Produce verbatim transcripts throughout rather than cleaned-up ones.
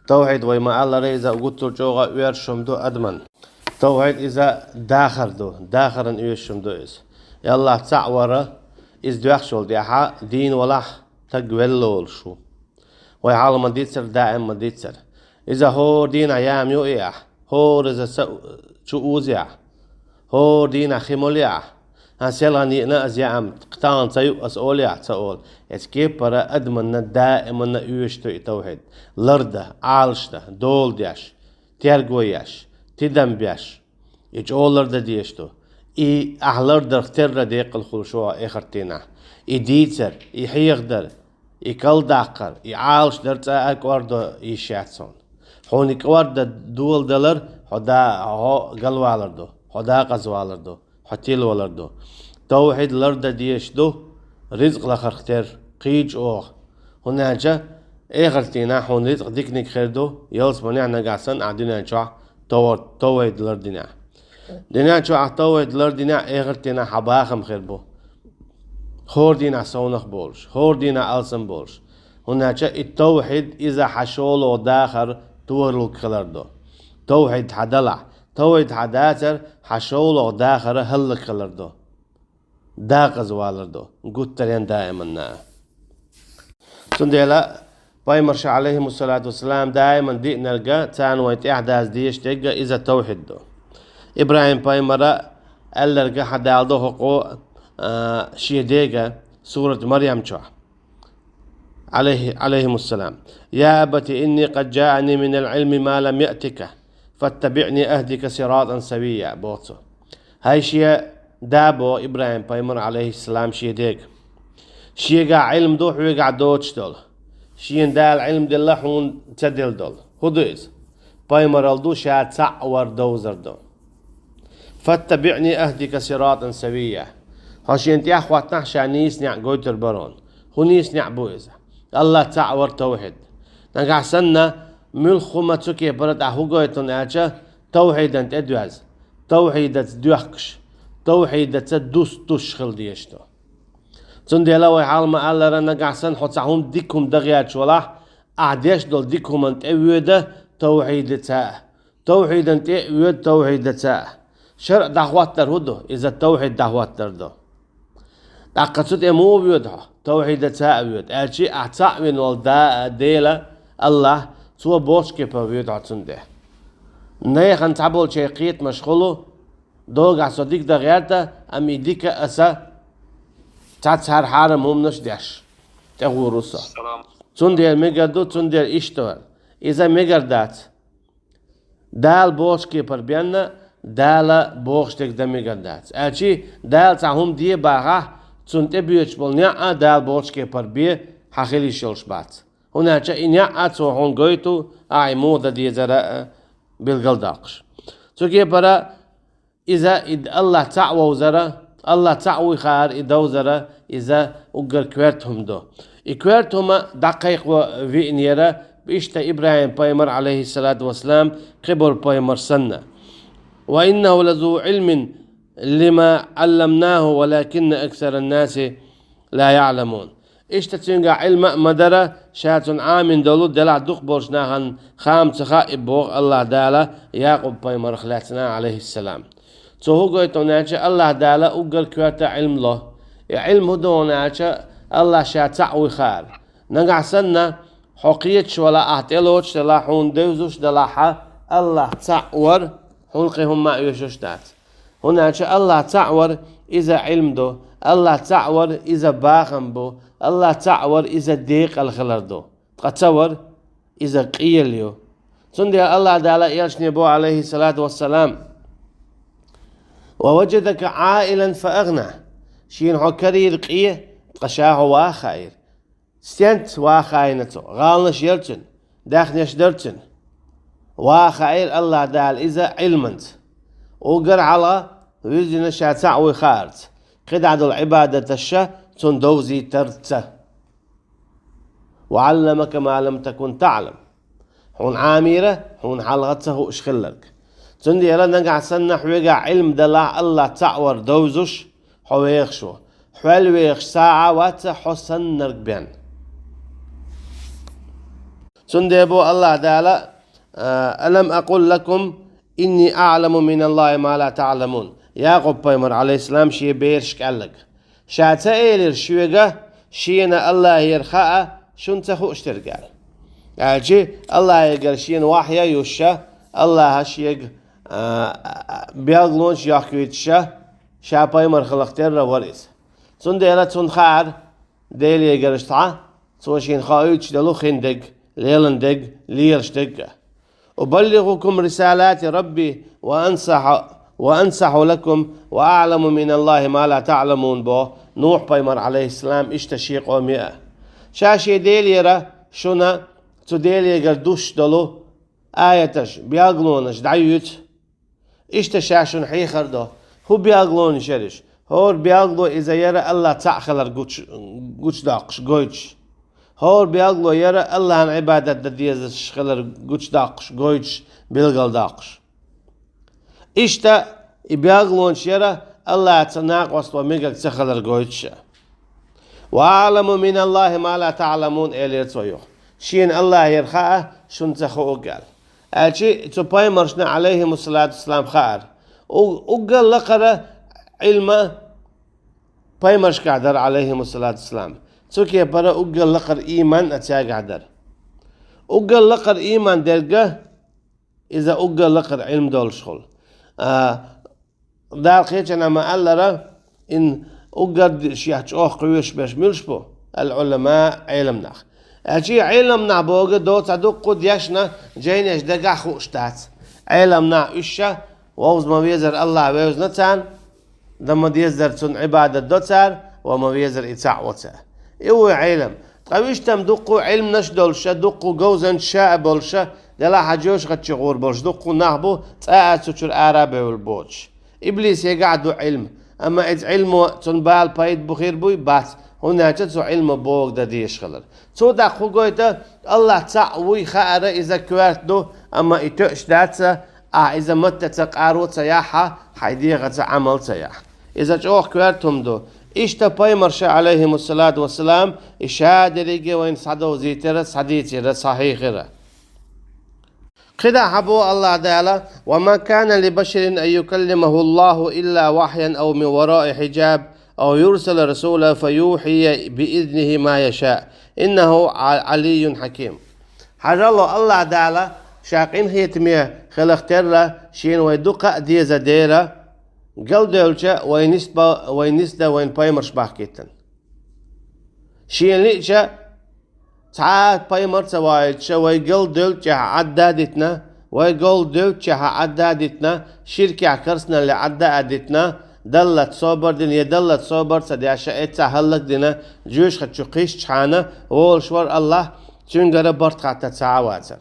Тавхьид вай ма-аллара, иза гуттар чӀоагӀа оьшуш хӀума ду адаман. Тавхьид иза дахар ду, дахаран оьшуш хӀума ду иза. И Аллахь цаӀ вар, иза доьхкача хана тӀехьа дийна валахь, стаг велла волуш ву. Вай хьалха ма дийццара, даим ма дийццара. Иза хӀора дийнахь яма йо и ахь, хӀора иза са чу уза ахь, хӀора дийнахь хи молу ахь, хӀан селхана йиъна аса яам, кхин тахана ца юу аса олу ахь, ца олу. Эцу кепара адаманна даиманна оьшуш ду и тавхьид. Лардан, Ӏалашдан, дола деш, терго еш, тидам беш. И чӀогӀа лардан дезаш ду. И ахь лардарх терра декъала хуьлуш ву хьо эхарт дийнахь. И дийцар, и хьехадар, и калдаккхар, и Ӏалашдар цкъа а кӀордо йиш яц хьуна. Хьуна и кӀордан доладалар хьо да-, хьо галвалар ду, хьо декъазвалар ду, хьо тилавалар ду. Тавхьид лардан дезаш ду, рицкъ лахарх терра, кхин чӀогӀа. ХӀунда аьлча эхарт дийнахь хьуна рицкъ диканиг хир ду, ялсаманехь, нагахь санна ахь дуьнен чохь тавхьид, тавхьид лардинехь. Дуьнен чохь ахь тавхьид лардинехь, эхарт дийнахь хьан бахам хир бу. ХӀора дийнахь совнах болуш, хӀора дийнахь алсам болуш. ХӀунда аьлча и тавхьид иза хьан шолгӀа дахар тохаралг хилар ду. Тавхьид хьан далахь, тавхьид хьан дацара хьан шолгӀа дахар хӀаллакьхилар ду. Декъазвалар ду, гуттаренна, даиманна. Цундела пайхамарша, Ӏалайхимуссалату вассалам, даиман диънарг, царна вайн тӀаьхьа даза дезаш дерг иза тавхьид ду. ИбрахӀим-пайхамара аьлларг хьадалдо хӀокхо, а, шен дега, сурат Марьям чохь. Ӏалайхи-, Ӏалайхимуссалам. «Я абати, инни къад джаани минал Ӏилми ма лам яътика, фаттабиъни ахьдика сиратан савийя», – боху цо. ХӀай шен да, боху ИбрахӀим-пайхамар, Ӏалайхиссалам, шен дега. Шегахь Ӏилма ду хьоьгахь доцуш долу. Шена Дала Ӏилма делла хьуна ца делла долу. ХӀун ду иза? Пайхамаралла ду, ша цхьаъ вар довзар ду. «Фаттабиъни ахьдика сиратан савийя». Хьо шена тӀаьхьахӀоттахь, ша нийса неӀ гойтур бара хьуна. ХӀун нийса неӀ бу иза? Аллахь цхьаъ вар тавхьид. Нагахь санна, муьлхха хӀума цу кепара тӀехь хӀун гойту хьуна аьлча, тавхьидан тӀе доьзна, тавхьидаца доьхкуш, тавхьидаца дус-дусуш хила дезаш ду. Цундела вай хьалха ма-аллара, нагахь санна хьо цхьа хӀума, дика хӀума дан гӀерташ валахь, ахь деш долу дика хӀуманна тӀе воьду тавхьидаца а. Тавхьидан тӀе а воьду тавхьидаца а. ШарӀ дӀахӀоттар хӀун ду? Иза тавхьид дӀахӀоттар ду. ТӀаккха цу тӀе муха воьду хьо? Тавхьидаца а воьду. Аьлчи ахь цхьаъ вина волу да-, Дела, Аллахь, цо болчу кепара воьду хьо цунна тӀе. Нехан цхьаболчеран кхетамаш хуьлу, догахь со дика дан гӀерта, амма и дика аса цхьацца хӀара хьарам хӀуманаш деш тӀегӀур ву со. Цундела мегар ду, цундела иштта вара. Иза мегар дац. Дала бохучу кепара бен а, Дала бохуш дерг дан мегар дац. Аьлчи Дала цхьа хӀума де бахахь, цунна тӀебоьдуш болу неӀ а Дала бохучу кепара бен хьан хила йиш йолуш бац. ХӀунда аьлча и неӀ а Цо хьуна гойту, ахь и муха дан дезара а билгалдоккхуш. Цу кепара иза и Аллахь цхьаъ вовзара, Аллахь цхьаъ вуй хаара и довзара, иза уггар коьрта хӀума ду. И коьрта хӀума дӀакхайкхо веанера, иштта ИбрахӀим-пайхамар, Ӏалайхиссалату вассалам, кхиболу пайхамар санна. «Ва иннаху лазу Ӏилмин лима Ӏалламнаху, валакинна аксаран-наси ла яӀламун». Иштта цуьнгахь Ӏилма а ма дара, ша цунна Ӏамийна долу делахь дукхахболчу нахана хам ца хаьа, боху Аллахь Дала Якъуб-пайхамарах лаьцна, Ӏалайхиссалам. Цо хӀун гойту хьуна аьлча, Аллахь Дала уггар коьрта Ӏилма ло. И Ӏилма хӀун ду хьуна аьлча, Аллахь Ша цхьаъ вуй хаара. Нагахь санна, хьо кхеташ валахь, ахь тӀелоцуш делахь, хьуна девзаш делахь, Аллахь цхьаъ вар, хьуна кхин хӀумма а оьшуш дац. ХӀунда аьлча Аллахь цхьаъ вар, иза Ӏилма ду, Аллахь цхьаъ вар, иза бахам бу, Аллахь цхьаъ вар, иза декъала хилар ду. Ткъа ца вар, иза къелла ю. Цундела Аллахь Дала элчане бо, Ӏалайхиссалату вассалам: «Ва важадака Ӏаилан фа агӀна». Шена хьо карийра къе, ткъа Ша хьо ваха хаийра. Стенца ваха хаийна Цо? ГӀаланаш яра Цуьнан, даьхнеш дара Цуьнан. Ваха хаийра Аллахь Дала иза Ӏилманца. Уггар хьалха вуьззина Ша цхьаъ вуй хаарца, кхидӀа долу Ӏибадаташ Цунна довзийтарца. «Ва Ӏалламака ма лам такун таӀлам». Хьуна Ӏамийра, хьуна хьалха ца хууш хилларг. Цундела нагахь санна хьоьгахь Ӏилма далахь, Аллахь цхьаъ вар довзуш, хьо вехаш ву. Хьол вехаш сагӀа вац хьо саннарг бен. Цундела бо Аллах Дала: «ألم أقل لكم إني أعلم من الله ما لا تعلمون». Якъуб пайхамар, алейхиссалам, шен берашка аьлларг. Ша ца элира шуьга, шена Аллахера хаа, шуна ца хууш дерг аьлла. Аьлча, Аллахегара шена вахья юша, Аллаха шега, а, а, белгалонаш йохкуьйтуша, ша пайхамар хиларх терра вара иза. Цундела цунна хаьара Делегара цхьа, цо шена хоуьйтуш долу хиндерг, лелан дерг, лелаш дерг а. «أبلغكم رسالات ربي وأنصح، وأنصح لكم وأعلم من الله ما لا تعلمون», бо Нухь пайхамар, алейхиссалам, иштта шен къоме а. Ша шен Делера шуна цу Делегара душ долу аяташ, белгалонаш дӀаюьйцу. Иштта ша шуна хьехар до. ХӀун белгалонаш яра уьш? ХӀора белгало иза яра Аллах цхьаъ хилар гуч-, гучдоккхуш, гойтуш. ХӀора белгало яра Аллахьан Ӏибадат дан дезаш хилар гучдоккхуш, гойтуш, билгалдоккхуш. Иштта и белгалонаш яра Аллаца накъост ван мегаш ца хилар гойтуша. «وأعلم من الله ما لا تعلمون», элира цо юха. Шена Аллахера хаа, шуна ца хууг аьлла. Аьлча цу пайхамаршна, алейхимуссалату вассалам, хаара. У-, уггар лакхара Ӏилма пайхамаршкахь дара, алейхимуссалату вассалам. Цу кепара уггар лакхара ийман а цаьргахь дара. Уггар лакхара ийман дерга, иза уггар лакхара Ӏилма долуш хула. А, Дала кхечанхьа ма-аллара, ин уггар ди-, шех чӀогӀа кхоьруш берш муьлш бу? Ал-Ӏулама, Ӏеламнах. Аьлча Ӏеламнах бохург доцу цхьа дуккха дешна, жайнаш дагахь хууш дац. Ӏеламнах уьш ша, вовза ма везара Аллах вевзина царна, дан ма дезара цунна Ӏибадат до цара, ва ма везара и цхьаъ во цара. И вуй Ӏелам. Ткъа вуьш там дуккха Ӏилманаш долуша, дуккха говзанча ша а болуша, делахь а жоьжахати чу гӀур болуш дуккха нах бу, цкъа а цу чуьра ара а бевлла боцуш. Иблисегахь а ду Ӏилма, амма иза Ӏилмо цунна бала пайда бу хир буй? Бац, хӀунда аьлча цу Ӏилма бохург дан дезаш хилар. Цо даккха хӀун гойту, Аллах цхьаъ вуй хаара иза коьрта ду, амма и тоьуш дац, ахь иза матта ца къаро ца яхьа, хьайн дегӀаца Ӏамал ца яхьа. Иза чӀогӀа коьрта хӀума ду. Иштта пайхамарша, алейхимуссалату вассалам, и ша дерриге вайна схьадовзийтира, схьадийцира, схьахьехира. КхидӀа хьан бо Аллах Дала: «وما كان لبشر أن يكلمه الله إلا وحيا أو من وراء حجاب أو يرسل رسولا فيوحي بإذنه ما يشاء إنه ع-، علي حكيم». Хьажало, Аллах Дала ша къинхетаме хиларх терра, шена вай дукха а деза дера, галдевлча вай нисба-, вай нисда вайн пайхамарш бахкийтина. Шена лиъча, цхьа а пайхамар ца ваийтуша, вай галдевллачехьа Ӏадда а дитина, вай галдевллачехьа Ӏадда а дитина, ширкехь карсналле Ӏадда а дитина, даллалц собар дина, я даллалц собар ца деш, эццахь хӀаллакдина, жоьжахати чу кхиссачхьана, волуш вара Аллах, цуьнгара барт хатта ца а вацара.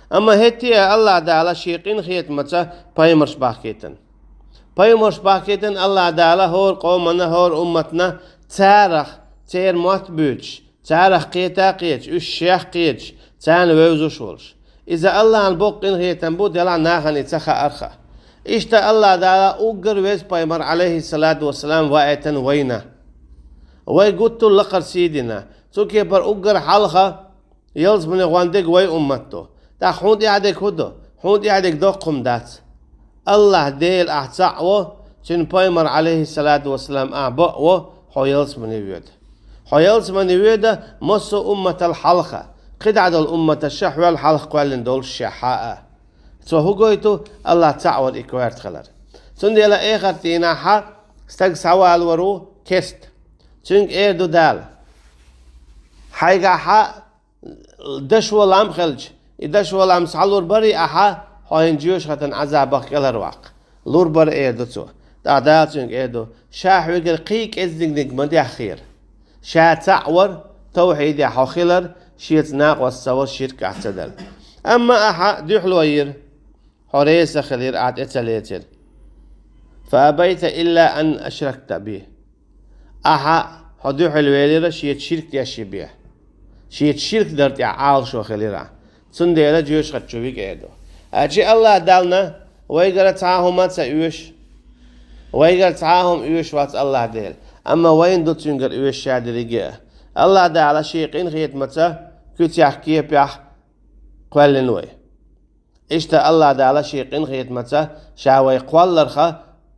Амма хӀетте а Аллах Дала шен къинхетамаца пайхамарш бахкийтина. Пайхамарш бахкийтина Аллах Дала хӀора къомана, хӀора умматана, царах, церан мотт буьйцуш, царах кхета а кхеташ, уьш шех кхеташ, царна вевзаш волуш. Иза Аллахьан боккха къинхетам бу, делахь нахана и ца хаарх. Иштта Аллах Дала уггар веза пайхамар, алейхиссалату вассалам, ваийтина вайна. Вай гуттар а лакхара сий дина. Цу кепара уггар хьалха ялсамане гӀондерг вай уммат ду. ТӀаккха хьуна тӀехь дерг хӀун ду? Хьуна тӀехь дерг доккха хӀума дац. Аллах Дела ахь цхьаъ во, цуьнан пайхамар, алейхиссалату вассалам, ахь бакъ во, хьо ялсамане воьду. Хьо ялсамане воьду массо а умматал хьалха, кхидӀа долу умматаша хьол хьалха кхоьллина долуш шехьа а. Цо хӀун гойту, Аллах цхьаъ вара и коьрта хилар. Цундела эхарт дийнахьа стаг схьавалор ву керста. Цуьнга эр ду Дала: хьайгахьа дашо лам хилча, и дашо лам схьалур барий ахьа, хьо хӀинца жоьжахатан Ӏазабах кӀелхьарваккха? Лур бара, эр ду цо. ТӀаккха Дала цуьнга эр ду: ша хьоьгара кхин а кӀеззигниг ма деххера. Ша цхьаъ вара, тавхьидехь хьо хилар, шеца накъост ца вара, ширк ахь ца дара. Амма ахьа дуьхьало йира. Хьо реза ца хилира, ахь тӀе ца лецира. «فأبيت إلا أن أشركت بي». Ахьа, хьо дуьхьал велира шеца ширк деш йи бен. Шеца ширк дар тӀехь Ӏалашо хилира ахь. Цундела жоьжахати чу вига эр ду. Аьлча Аллах Далла вайгара цхьа а хӀума ца оьшу. Вайгара цхьа а хӀума оьшу вац Аллах Дела. Амма вайна ду цуьнгара оьшу ша дерриге а. Аллах Дала шен къинхетамаца куьцех, кепех кхоьллина вай. Иштта Аллах Дала шен къинхетамца ша вай кхолларх,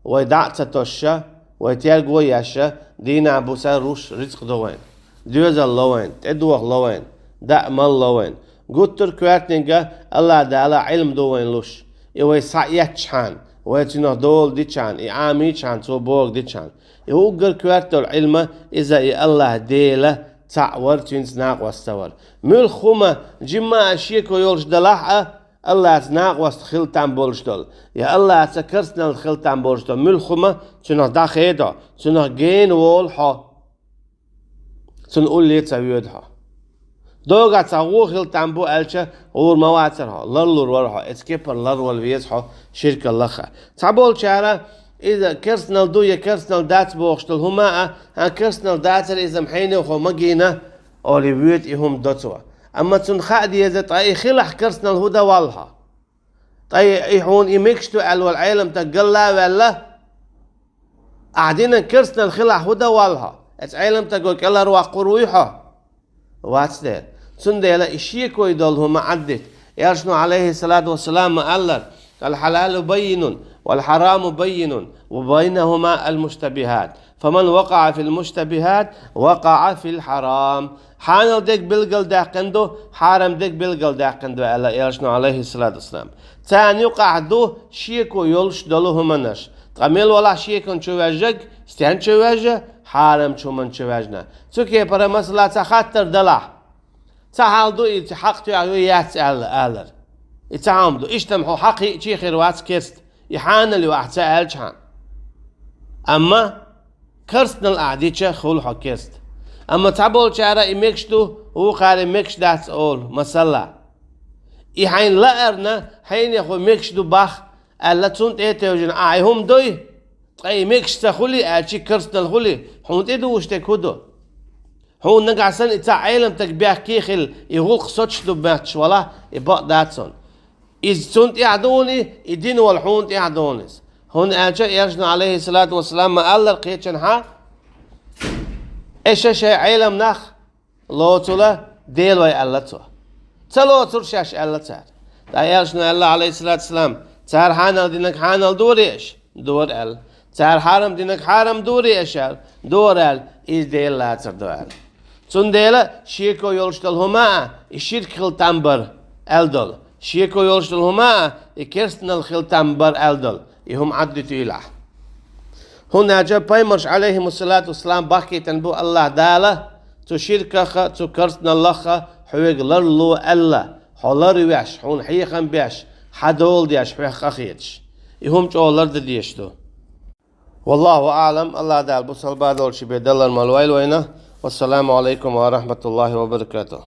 вай дӀа а ца тосуш, вай терго а еш, дийнахь-буса руш рицкъ до вайна, доьзал ло вайна, тӀедоха ло вайна, даа-мала ло вайна. Гуттар а коьртаниг Аллах Дала Ӏилма ду вайна луш. И вай схьаэцчахьана, вай цунах дола дичахьана, и Ӏамийчахьана, цо бохург дичахьана. И уггар коьрта долу Ӏилма, иза и Аллах Дела цхьаъ вар, цуьнца накъост ца вар. Муьлхха хӀума жимма а шеко йолуш далахь а, Аллаца накъост хила там болуш долу, я Аллаца керстаналла хила там болуш долу муьлхха хӀума, цунах дӀахеда хьо, цунах гена волу хьо, цунна улле а ца воьду хьо. Догахь цхьа гӀо хила там бу аьлча, гӀур ма вацара хьо, ларлур вара хьо, эцу кепара ларвала веза хьо ширкаллах а. Цхьаболчара иза керстаналла ду я керстаналла дац бохуш долу хӀума а, хьан керстаналла дацара, иза-м хьенехо ма гийна, олий воьду и хӀума до цо. Амма цунна хаа деза, ткъа и хилахь керстаналла хӀун дан валла хьо? Ткъа и хьуна и мегаш ду аьлла волу Ӏеламстаг гал а ваьлла, ахь динан керстаналла хилахь хӀун дан валла хьо? Эцу Ӏеламстаго кӀелхьарваккхур вуй хьо? Вац дера. Цундела и шеко долу хӀума Ӏаддита. Элчано, Ӏалайхиссалату вассалам, ма-аллара: «Ал-хьалалу баййинун, вал-хьараму баййинун, ва байнахума ал-муштабихат. Фаман вакъаӀа фил-муштабихат, вакъаӀа фил-хьарам». Хьанал дерг билгалдаьккхина ду, хьарам дерг билгалдаьккхина ду, аьлла Элчано, Ӏалайхиссалату вассалам. Царна юкъахь ду шеко йолуш долу хӀуманаш. Ткъа мила валахь шекон чу ваьжнарг? Стен чу ваьжна? Хьарамчу хӀуманна чу ваьжна. Цу кепара, масала, цхьа хаттар далахь, цхьа хьал ду, и хьакъ тоьхна ю, яц аьлла, алар. И цхьа хӀума ду. Иштта-м хьо хьакъ хиъча а хир вац керста, и хьанал ю ахь ца аьлча хьан. Амма керстаналла ахь дича, хуьлу хьо керста. Амма цхьаболчара и мегаш ду, вукхара и мегаш дац олу, масала. И хьайна лаарна, хьенехо мегаш ду бах аьлла, цунна тӀе а тевжина, ахь и хӀума дуй? Ткъа и мегаш ца хуьлий аьлча, керстаналла хуьлий, хьуна тӀедугӀуш дерг хӀун ду? Хьуна нагахь санна и цхьа Ӏеламстаг бехке а хилла, и гӀуллакх соцуш ду моьттуш валахь, и бакъ дац хьуна. Иза цунна тӀехь ду хьуна, и дина волу хьуна тӀехь ду хьуна иза. ХӀунда аьлча Элчано, Ӏалайхиссалату вассалам, ма-аллара кхечанхьа: «Аша шайн Ӏеламнах лоцула, Дела вай», — аьлла цо. «Ца лоцура шаьш», — аьлла цара. Ткъа Элчано аьлла, Ӏалайхиссалату вассалам: «Цара хьанал динарг хьанал дорий аша?» «Дора», — аьлла. «Цара хьарам динарг хьарам дорий аша?» «Дора», — аьлла. Иза Дела лацар ду аьлла. Цундела шеко йолуш долу хӀума а, и ширк хила там бар аьлла долу. Шеко йолуш долу хӀума а, и керстаналла хила там бар аьлла долу. И хӀума Ӏаддитуьйлахь. ХӀунда аьлча пайхамарш, Ӏалайхимуссалату вассалам, бахкийтина бу Аллах Дала, цу ширках а, цу керстаналлах а хьоьга ларло аьлла, хьо ларвеш, хьуна хьехам беш, хьан дола деш, хьоьх къахеташ. И хӀума чӀогӀа лардан дезаш ду. Валлаху аӀлам, Аллах Дала бусалба долчу бен далар ма лойла вайна. Вассаламу алайкум ва рахматуллахи ва баракатух.